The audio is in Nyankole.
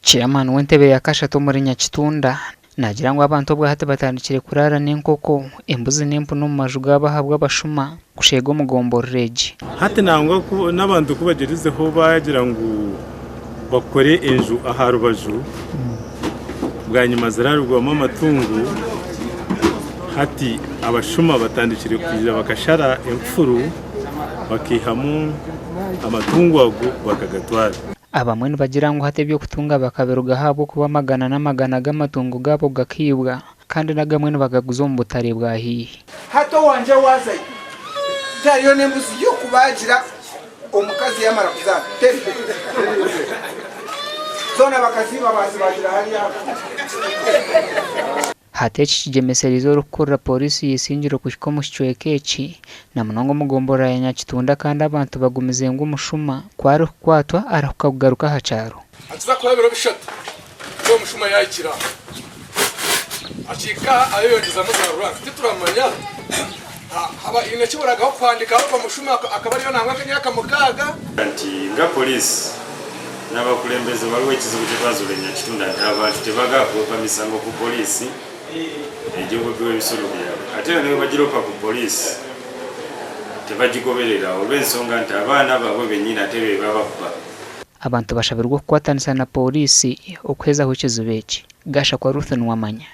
Chairman w'entebe ya kashatu omuri Nyakitunda naagira ngu abantu obwahati batandikire kuraara n'enkoko, embuzi n'empunu omu maju gaabo ahabw'abashuma kusheega omu gomborora egi. Hati nangwa n'abantu ku bagyerizeho baagira ngu bakore enju aha rubaju bwanyima zirarugwamu amatungo, hati abashuma batandikire kwija bakashara enkufuru bakaihamu amatungo ago bakagatwara. Abamwe nibagira ngu hati eby'okutunga bakabirugaho ahabw'okuba amagana n'amagana g'amatungo gaabo gakaibwa kandi n'agamwe nibagaguza omu butare bwa haihi. Hati owangye waazayo, tihariyo n'embuzi y'okubaagira omukazi yaamara kuzaara. Teriho. Zoona bakaziiba baazibaagira hariya. Hati eki kigyemesereize orikukurira Pooriisi y'eisingiro kuhika omu kicweka eki na munonga omu gomborora ya Nyakitunda kandi abantu bagumize ngu omushuma ku arikukwatwa arahuka kugaruka aha kyaro. Hakiza kuhwaho ebiro bishatu nikwo omushuma yaahikire aha. Akihika aha ayeyongyezamu za rurara. Tituramanya haba haine ekiburagaho kuhandikaho ogwo mushuma akaba ariyo nangwa nk'emyaka mukaaga. Nti nga poliisi n'abakulembeze waliwo ekizibu kyetwazuura e Nyakitunda nti abantu tebagala kuloopa misango ku poliisi egy'obubbi bw'ebisolo byabwe ate era nebwebagiroopa ku poliisi tebagigoberera olw'ensonga nti abaana baabwe benyini ate bebababba. Abantu bashabirwe okukwatanisa na pooriisi okuhezaho ekizibu eki. Gashakwa Ruth Nuwamanya.